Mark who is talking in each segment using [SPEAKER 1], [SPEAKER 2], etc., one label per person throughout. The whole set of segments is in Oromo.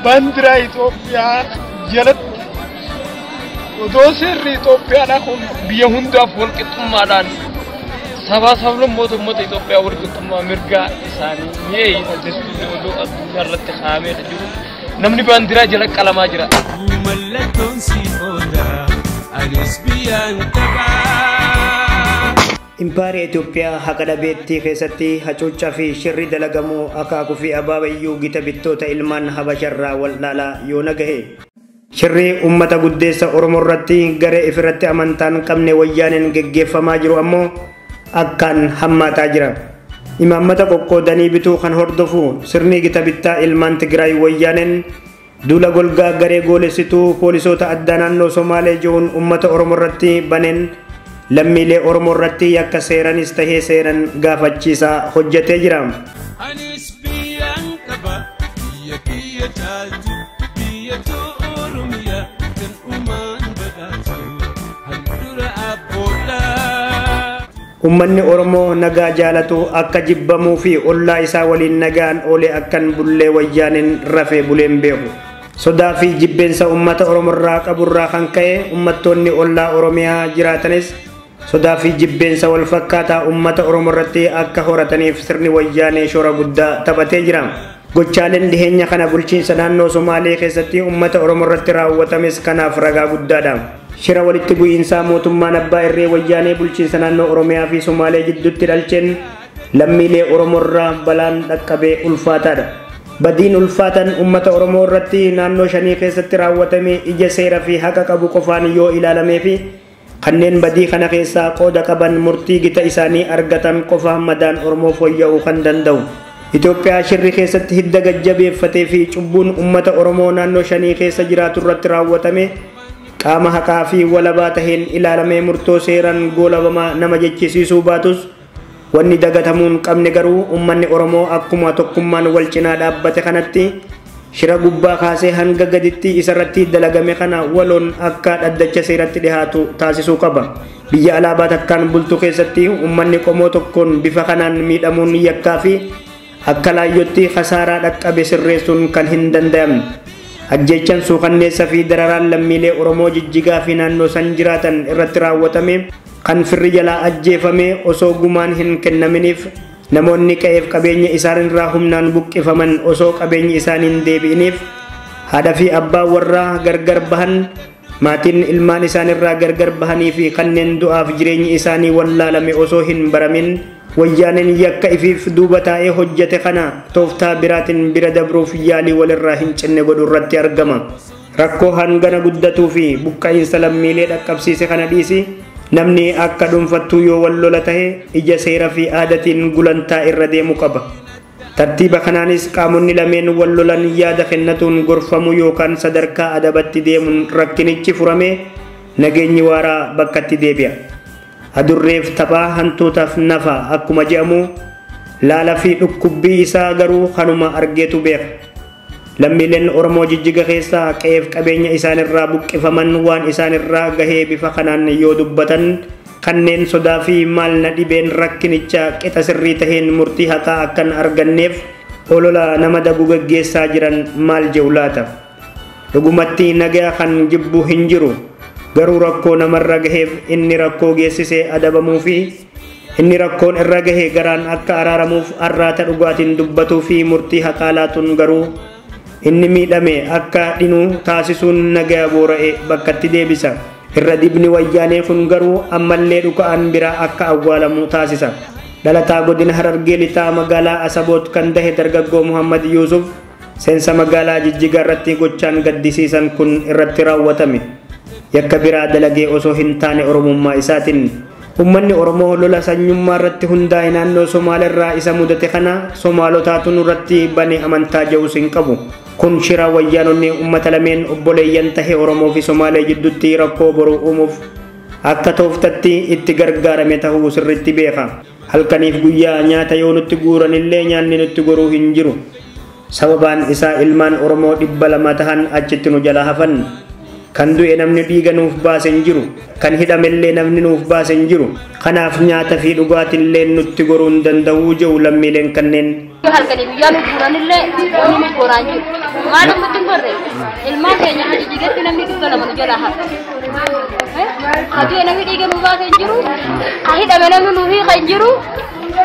[SPEAKER 1] Baandiraa Itoophiyaa jalatti odoo seerri Itoophiyaadhaa kun biyya hundaaf walqixxummaadhaan sabaa sablammoota uummata Itoophiyaa walqixxummaa mirgaa isaanii ni eeyyama jechuun odoo addunyaa irratti kaa'amee jiru namni baandiraa jala qalamaa jira.
[SPEAKER 2] Mallattoon si oola anis biyyaan qabaa.
[SPEAKER 3] Impaayera Itoophiyaa haqa dhabeettii keessatti hacuuccaa fi shirri dalagamuu akaakuu fi abaabayyuu gita bittoota ilmaan Habasharraa wal dhaalaa yoo nagahe. Shirri uummata guddeessa Oromoo irratti garee ifirratti amantaan qabne wayyaaneen geggeeffamaa jiru ammoo akkaan hammaataa jira. Imaammata qoqqoodanii bituu kan hordofu sirni gita bittaa ilmaan Tigraay wayyaaneen duula golgaa garee goolessituu poolisoota addaa naannoo Somaalee jiruun uummata Oromoo irratti baneen lammiilee Oromoo irratti yakka seeranis tahee seeran gaafachiisaa hojjetee jira.
[SPEAKER 2] Anis biyyaan qaba biyya kiyya caaltu biyya too Oromiyaa kan uumaan badhaatu handhuura abboodhaa.
[SPEAKER 3] Uummanni Oromoo nagaa jaalatu akka jibbamuu fi ollaa isaa waliin nagaan oolee akkan bullee wayyaaneen rafee buleen beeku. Sodaa fi jibbeensa uummata Oromoo irraa qaburraa kan ka'e uummattoonni ollaa Oromiyaa jiraatanis sodaa fi jibbeensa wal fakkaataa uummata Oromoo irratti akka horataniif sirni wayyaanee shoora guddaa taphatee jira. Gochaaleen dhiheenya kana bulchiinsa naannoo Somaalee keessatti uummata Oromoo irratti raawwatames kanaaf ragaa guddaadha. Shira walitti bu'iinsaa mootummaan abbaa irree wayyaanee bulchiinsa naannoo Oromiyaa fi Somaalee gidduutti dhalcheen lammiilee Oromoo irraa balaan dhaqqabee ulfaataadha. Badiin ulfaatan uummata Oromoo irratti naannoo shanii keessatti raawwatame ija seera fi haqa qabu qofaan yoo ilaalamee fi kanneen badii kana keessaa qooda qaban murtii gita isaanii argatan qofa madaan Oromoo fooyya'uu kan danda'u. Itoophiyaa shirri keessatti hidda gajjabeeffatee fi cubbuun uummata Oromoo naannoo shanii keessa jiraatu irratti raawwatame qaama haqaa fi walabaa taheen ilaalamee murtoo seeraan goolabamaa nama jechisiisuu baatus wanni dagatamuun qabne garuu uummanni Oromoo akkuma tokkummaan wal cinaa dhaabbate kanatti shira gubbaa kaasee hanga gaditti isarratti dalagame kana waloon akka dhaddacha seeratti dhihaatu taasisuu qaba. Biyya alaabaa takkaan bultu keessatti uummanni qomoo tokkoon bifa kanaan miidhamuun yakkaa fi akka laayyootti khasaaraa dhaqqabe sirreessuun kan hin danda'amne. Ajjeechaan suukanneessa fi dararaan lammiilee Oromoo jijjigaa fi naannoo san jiraatan irratti raawwatame kan firri jalaa ajjeefame osoo gumaan hin kennaminiif namoonni qe'eef qabeenya isaanirraa humnaan buqqifaman osoo qabeenyi isaaniin deebi'iniif haadha fi abbaa warraa gargar bahan maatiin ilmaan isaanirraa gargar bahanii fi kanneen du'aaf jireenyi isaanii wallaalame osoo hin baramin wayyaaneen yakka ifiif duuba taa'ee hojjete kana tooftaa biraatiin bira dabruuf yaalii walirraa hin cinne godhu irratti argama. Rakkoo hangana guddatuu fi buqqa'iinsa lammiilee dhaqqabsiise kana dhiisi namni akka dhuunfattuu yoo wal lola tahe ija seera fi aadaatiin gulantaa irra deemu qaba. Tartiiba kanaanis qaamonni lameen wal lolan yaada kennatuun gorfamuu yookaan sadarkaa adabatti deemuun rakkinichi furame nageenyi waaraa bakkatti deebi'a. Adurreef taphaa hantuutaaf nafa akkuma jedhamu laala fi dhukkubbii isaa garuu kanuma argeetu beeka. Lammiileen Oromoo jijjiga keessaa qe'eef qabeenya isaanirraa buqqifaman waan isaanirraa gahee bifa kanaan yoo dubbatan kanneen sodaa fi maal na dhibeen rakkinicha qixa sirrii taheen murtii haqaa akkan arganneef olola nama dagu gaggeessaa jiran maal jedhu laata. Dhugumatti nagaa kan jibbu hin jiru. Garuu rakkoo namarra gaheef inni rakkoo geessisee adabamuu fi inni rakkoon irra gahe garaan akka araaramuuf arraata dhugaatiin dubbatuu fi murtii haqaa laatuun garuu inni miidhame akka dhinuu taasisuun nagaa boora'e bakkatti deebisa. Irra dibni wayyaanee kun garuu ammallee dhuka'aan biraa akka awwaalamu taasisa. Dhalataa godina Harargee lixaa magaalaa Asaboot kan tahe dargaggoo Muhammad Yuusuf seensa magaalaa Jijjigaa irratti gochaan gaddisiisan kun irratti raawwatame. Yakka biraa dalagee osoo hin taane Oromummaa isaatiin. Uummanni Oromoo lola sanyummaa irratti hundaa'e naannoo Somaaleerraa isa mudate kana Somaalotaatu nurratti bane amantaa jedhus hin qabu. Kun shira wayyaanonni uummata lameen obboleeyyan tahe Oromoo fi Somaalee gidduutti rakkoo boruu uumuuf akka tooftatti itti gargaarame tahuu sirriitti beeka. Halkaniif guyyaa nyaata yoo nutti guuranillee nyaanni nutti goruu hin jiru. Sababaan isaa ilmaan Oromoo 200 tahan achitti nu jala hafan. Kan du'e namni dhiiga nuuf baase hin jiru. Kan hidhamellee namni nuuf baase hin jiru. Kanaaf nyaata fi dhugaatillee nutti goruu hin danda'uu jedhu lammiileen kanneen.
[SPEAKER 4] Halkanii guyyaa nu guuranillee wanni nuti goraan jiru. Maaliif nutti hin gorre? Ilmaan keenya Jijjigatti namni 200 nu jalaa hafe. Ka du'e namni dhiiga nuuf baase hin jiru. Ka hidhame namni nu hiika hin jiru.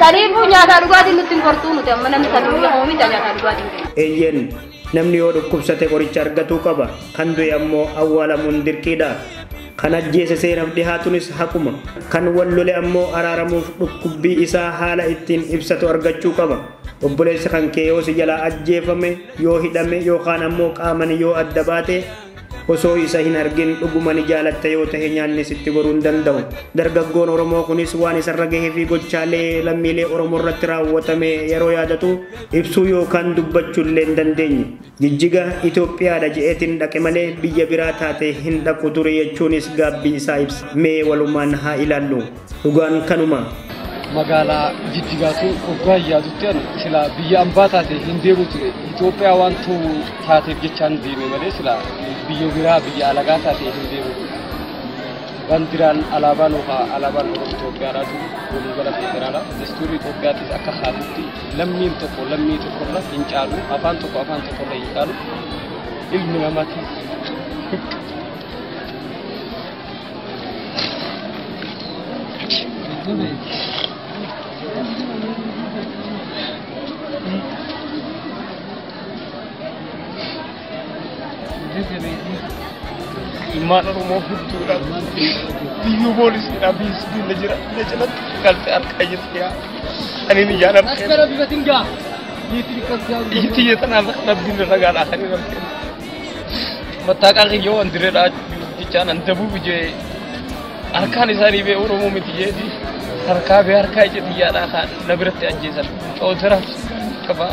[SPEAKER 4] Kanaafuu nyaataa dhugaatiin nutti hin gortuu nuti amma namni kan nu hiikamu miti nyaataa dhugaatiin.
[SPEAKER 3] Eeyyeen namni yoo dhukkubsate qoricha argatuu qaba. Kan du'e ammoo awwaalamuun dirqiidha. Kan ajjeese seeraaf dhihaatunis haquma. Kan wal lole ammoo araaramuuf dhukkubbii isaa haala ittiin ibsatu argachuu qaba. Obboleessi kan kee yoo si jalaa ajjeefame, yoo hidhame yookaan ammoo qaaman yoo adda baate osoo isa hin argin dhuguma ni jaalatta yoo tahe nyaanni sitti goruu hin danda'u. Dargaggoon Oromoo kunis waan isarra gahee fi gochaalee lammiilee Oromoo irratti raawwatame yeroo yaadatu ibsuu yookaan dubbachuu illee hin dandeenye. Jijjiga Itoophiyaadha je'eetiin dhaqe malee biyya biraa taate hin dhaqu ture jechuunis gaabbii isaa ibsa. Mee walumaan haa ilaallu. Dhugaan kanuma.
[SPEAKER 1] Magaalaa Jijjigaatu waggaa yaadutti anu silaa biyya ambaa taate hin deemu ture. Itoophiyaa waan taateef jechaan deeme malee silaa biyya biraa biyya alagaa taate hin deemu ture. Bandiraan alaabaan yookaan alaabaan Oromoo Itoophiyaadhaatu waliigala federaalaa. Dastuurri Itoophiyaattis akka haatutti lammiin tokko lammii tokkorra hin caalu, afaan tokko afaan tokkorra hin caalu. Ilmi namaatis ilmaan Oromoo hedduudha. Biyyuu poolisiidhaa biyyi na jira. Na jalatti galtee harkaa jirti yaa. Ani ni jaan harkee. Iyyi tanaaf rabbiin ragaadhaa kan hin harkee. Mattaaqaa kiyyoo wandireedhaa jechaan an dabuu bijee harkaan isaanii bee Oromoo miti jeeti. Harkaa bee harkaa ija xiyyaadhaa kan na biratti ajjeesan. Cootira qaba.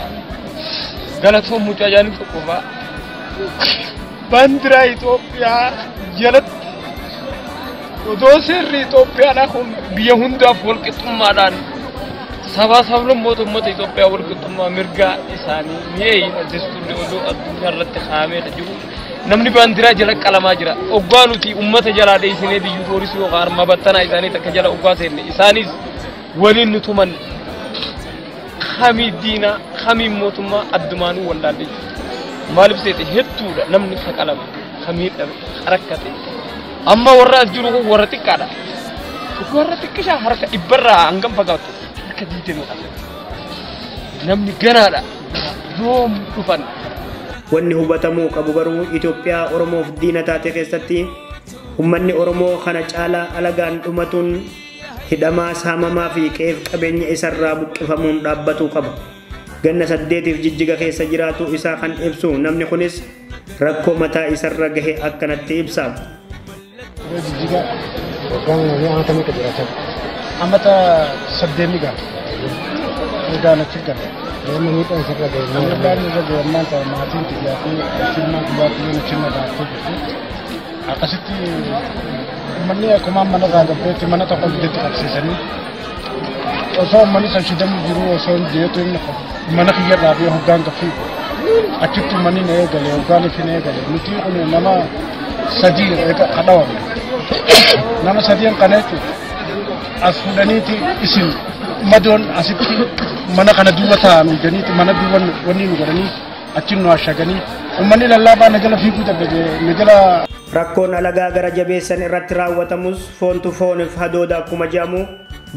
[SPEAKER 1] Galatoon mucaa jaanii tokko fa'a. Bandiraa Itoophiyaa jalatti odoo seerri Itoophiyaadhaa kun biyya hundaaf walqixxummaadhaan sabaa sablammoota uummata Itoophiyaa walqixxummaa mirgaa isaanii ni eeyina dastuurri odoo addunyaa irratti kaa'amee jiru namni baandiraa jala qalamaa jira. Oggaa nuti uummata jalaa dheessinee biyyu poolisii yookaan harma battanaa isaanii takka jala oggaa seenne isaanis waliin nu tuman kamii diinaa kamii mootummaa addumaanuu wallaallee jiru. Maaliif seete hedduudha namni haqalame kamiidhame rakkate. Amma warra as jiru kun warra xiqqaadha. Warra xiqqishaa harka dhibbarraa hangam fagaatu harka 20 qaba. Namni ganaadha yoom dhufan.
[SPEAKER 3] Wanni hubatamuu qabu garuu Itoophiyaa Oromoof diina taate keessatti uummanni Oromoo kana caalaa alagaan dhumatuun hidhamaa saamamaa fi qe'eef qabeenya isarraa buqqifamuun dhaabbatuu qaba. Ganna 8 Jijjiga keessa jiraatu isaa kan ibsu namni kunis rakkoo mataa isarra gahe akkanatti ibsa.
[SPEAKER 5] Jijjiga waggaan amata meeqa jiraatan? Amata 8 gaha. Egaa natti gala. Namni miidhaan isarra gahe maal? Miidhaan irra gahe ammaan ta'a maatiin xiyyaa fi ilmaan xiyyaa fi nuti madaatee jirti. Akkasitti uummanni akkuma mana irraa gabbeetti mana tokko ibiddatti qabsiisanii osoo uummanni san shidamu jiru osoo hin jeetu inni mana kiyyarraa fi hoggaan gaffii achitti uummanni na eegale hoggaan ifi na eegale nuti kun nama 3 kadhawame nama 3 kana jechuudha as fuudhaniiti isin madoon asitti mana kana duuba taa'an jedhaniiti mana duuba wanni nu godhanii achi nu ashaganii uummanni lallaafaa na jala fiiguu dadhabe na jala.
[SPEAKER 3] Rakkoon alagaa gara jabeessan irratti raawwatamus foontu fooniif hadooda akkuma jedhamu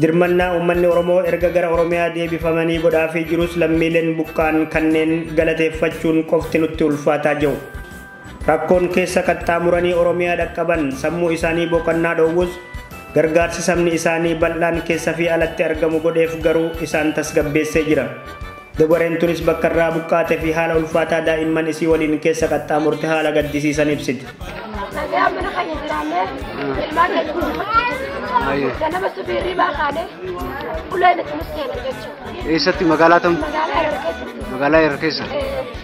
[SPEAKER 3] dirmannaa uummanni Oromoo erga gara Oromiyaa deebifamanii godhaafii jirus lammiileen buqqaan kanneen galateeffachuun qofti nutti ulfaataa jiru. Rakkoon keessa qaxxaamuranii Oromiyaa dhaqqaban sammuu isaanii boqonnaa dhoowwus gargaarsi sabni isaanii bal'aan keessa fi alatti argamu godheef garuu isaan tasgabbeessee jira. Dubareen tunis bakka irraa buqqaate fi haala ulfaataa daa'imman isii waliin keessa qaxxaamurte haala gaddisiisan ibsiti.
[SPEAKER 6] Nagaa mana keenya jiraannee ilmaan keenya guddifachaa ganama subiirrii baakaanee ulee nuti nus seenan jechuudha.
[SPEAKER 7] Eessatti magaalaa tam?
[SPEAKER 6] Magaalaa Harar keessatti.
[SPEAKER 7] Magaalaa Harar keessa?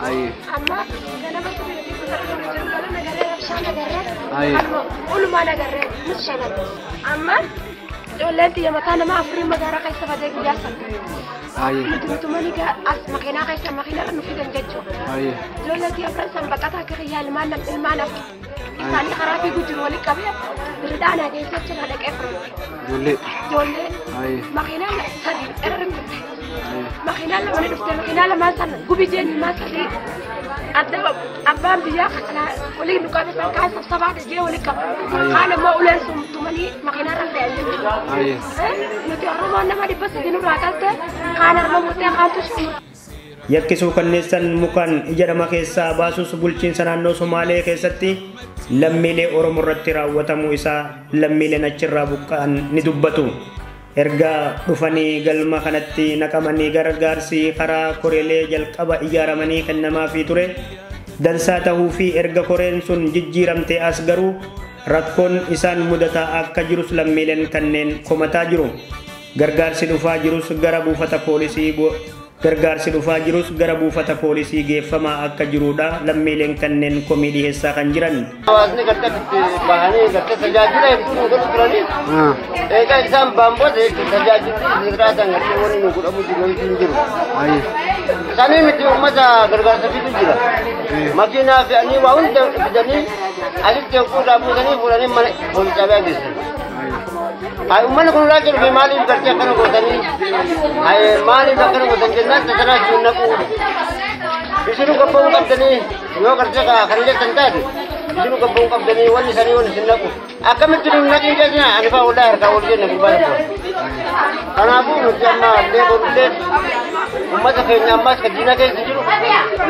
[SPEAKER 7] Ayyee.
[SPEAKER 6] Amma ganama subiirrii jiru lola nagarree rabshaa nagarree.
[SPEAKER 7] Ayyee.
[SPEAKER 6] Ulumaa nagarree nus shanan. Amma ijoolleen xiyya mataa nama afurii magaalaa keessa badee guyyaa sana.
[SPEAKER 7] Ayyee.
[SPEAKER 6] Nuti nutumanii as makiinaa keessa makiinarra nu fidan jechuudha.
[SPEAKER 7] Ayyee.
[SPEAKER 6] Ijoolleen xiyya afran san baqataa akka kiyyaa ilmaan afur. Isaanii karaa fiiguu jiru waliin qabee birdaanaa geessee jira dhaqee fure.
[SPEAKER 7] Ijoollee.
[SPEAKER 6] Ijoollee. Makiinaan sadi irra dhufte. Makiinaan lama ni dhufte makiinaa lamaan sana gubi jeen ilmaan sadii. Adda abbaan biyyaa kasalaa waliin nu qabe san kaan sabsabaa jee waliin qaba. Kaan immoo uleen sun tumanii makiinaa irra fe'an jechuudha. Nuti Oromoon nama 300 nurraa qalte kaan harma murtee kaan tushuu.
[SPEAKER 3] Yakkisuu kanneessan mukaan ija nama keessaa baasus bulchiinsa naannoo Somaalee keessatti lammiilee Oromoo irratti raawwatamuu isaa lammiileen achirraa buqqa'an ni dubbatu. Erga dhufanii galma kanatti naqamanii gargaarsi karaa koreelee jalqaba ijaaramanii kennamaafii ture. Dansaa tahuu fi erga koreen sun jijjiiramtee as garuu rakkoon isaan mudataa akka jirus lammiileen kanneen komataa jiru. Gargaarsi dhufaa jirus gara buufata poolisii gargaarsi dhufaa jirus gara buufata poolisii geeffamaa akka jirudha lammiileen kanneen komii dhiheessaa kan jiran.
[SPEAKER 8] Hawaasni gartee bahanii gartee tajaajila hedduu nu godhu turanii egaa isaan baanboota jechuun tajaajilli sirraataan gartee wanni nu godhamu jiru hin jiru. Isaanii miti uummata gargaarsa fidu jira. Makiinaa fe'anii waa hunda fidanii asitti hogguu buusanii fuudhanii mana poolisii geessan. Ay uummanni kun ulaa jiru fi maaliif gartee akkana gootanii ay maaliif akkana gootan jennaan tasanaa jiru naquu isinuu gabba'uu qabdanii yoo gartee kana jettan taate isinuu gabba'uu qabdanii wanni isaanii wanni isin naqu akkamitti nu naqii jechuun ani fa'aa walaa harkaa wal jenna gurbaa tokko. Kanaafuu nuti amma illee borullee uummata keenya ammas kan diina keessa jiru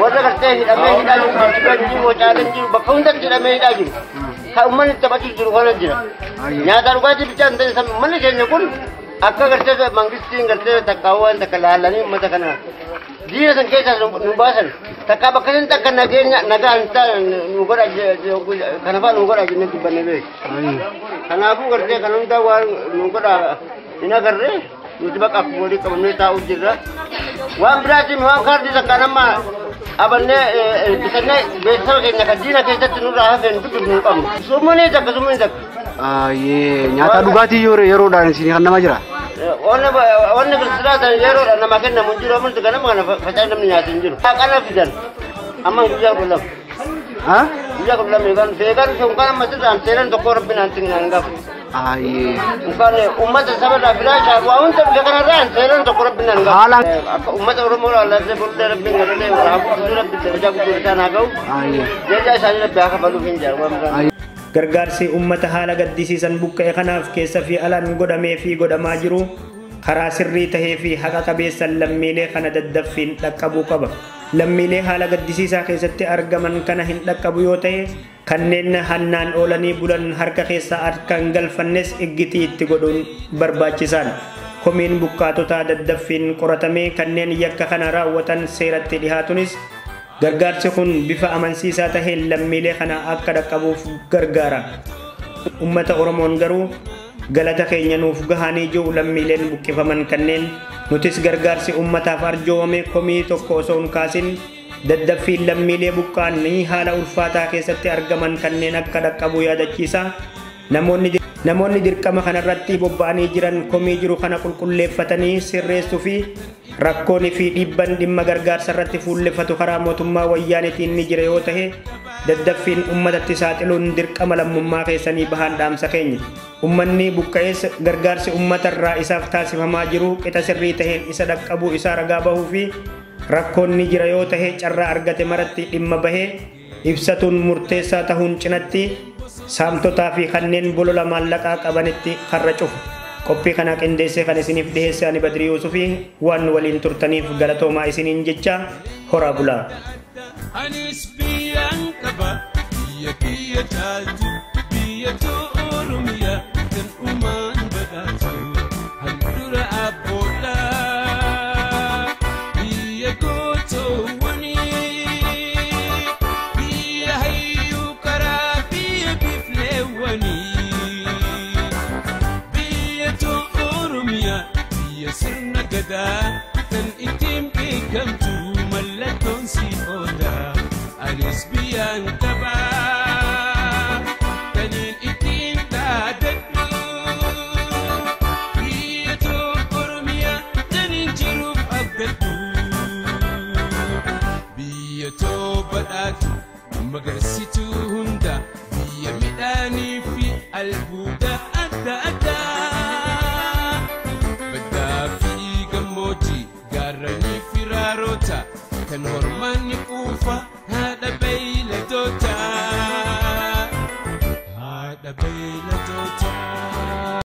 [SPEAKER 8] warra gartee hidhamee hidhaa jiru Jijjigaa jiru Wacaalee jiru bakka hundatti hidhamee hidhaa jiru. Kan uummanni taphatu jiru kana jira. Nyaata dhugaatii bichaa hin ta'in uummanni keenya kun akka gartee mangistiin gartee takka waan takka laalanii uummata kana diina san keessaa nu baasan takka bakka san takka nageenya nagaa hin taane nu godha kana fa'aa nu godha jennee dubbanne beeku. Kanaafuu gartee kan hundaa waan nu godha hin agarree nuti bakka akkuma walii qabannee taa'uu jirra. Waan biraatiin waan kaardii takka nama qabannee bitannee beeksisa keenya kan diina keessatti nurraa hafeen dubbifnu hin qabnu. Summunii takka summunii takka.
[SPEAKER 7] Nyaata dhugaatii yeroodhaan isin kan nama jira.
[SPEAKER 8] Wanni kiristaanaa yeroodhaan nama kennamu hin jiru ammoo ganama kana faca'ee namni nyaatu hin jiru. Qana fidan amma guyyaa 12. Guyyaa 12 eegan feegan sun kan amma sirraan seeran tokko rabbi naan tinginaan gaafa. Mukaan uummata saba irraa filaa waa hunda dhufe kanarraa seeran tokko rabbi naan gaafa. Akka uummata Oromoo laallatee booddee rabbiin galatee warra rabbi darajaa guddoo isaan haa ga'u. Jecha isaanii rabbi haa kafaluuf hin jaaru waan biraan.
[SPEAKER 3] Gargaarsi uummata haala gaddisiisan buqqa'e kanaaf keessa fi alaan godhamee fi godhamaa jiru karaa sirrii tahee fi haqa qabeessan lammiilee kana daddaffiin dhaqqabuu qaba. Lammiilee haala gaddisiisaa keessatti argaman kana hin dhaqqabu yoo ta'e kanneen hannaan oolanii bulan harka keessa harka hin galfannes iggitii itti godhuun barbaachisaadha. Komiin buqqaatotaa daddaffiin qoratamee kanneen yakka kana raawwatan seeratti dhihaatunis gargaarsi kun bifa amansiisaa taheen lammiilee kana akka dhaqqabuuf gargaara. Uummata Oromoon garuu galata keenya nuuf gahanii jiru lammiileen buqqifaman kanneen nutis gargaarsi uummataaf arjoomame komii tokko osoo hin kaasin daddaffiin lammiilee buqqaanii haala ulfaataa keessatti argaman kanneen akka dhaqqabu yaadachiisa. Namoonni dirqama kanarratti bobba'anii jiran komii jiru kana qulqulleeffatanii sirreessuu fi rakkoon fi dhiibban dhimma gargaarsa irratti fuulleffatu karaa mootummaa wayyaaniitiin ni jira yoo ta'e daddaffiin uummatatti saaxiluun dirqama lammummaa keessanii bahan dhaamsa keenya. Uummanni buqqa'ees gargaarsi uummatarraa isaaf taasifamaa jiru qixa sirrii taheen isa dhaqqabuu isaa ragaa bahuu fi rakkoon ni jira yoo ta'e carraa argate maratti dhimma bahee ibsatuun murteessaa tahuun cinatti saamtotaa fi kanneen bolola maallaqaa qabanitti karra cufu. Qophii kana qindeessee kan isiniif dhiheesse ani Badrii Yuusufii waan waliin turtaniif galatoomaa isiniin jecha horaa bulaa.
[SPEAKER 2] Anis biyyaan qaba biyya kiyya caaltu biyya Oromiyaa kan uumaan badhaatu handhuura abboodhaa biyya gootoowwanii biyya hayyuu karaa biyya bifleewwanii biyya Oromiyaa biyya sirna gadaa kan ittiin beekamtu mallattoon si odaa anis biyyaan qaba kaniin ittiin dhaadadhu biyya Oromiyaa taniin jiruuf abdadhu biyya badhaatu magarsituu hunda. Ilmaan ni quufa haadha beeyladootaa. Haadha beeyladootaa.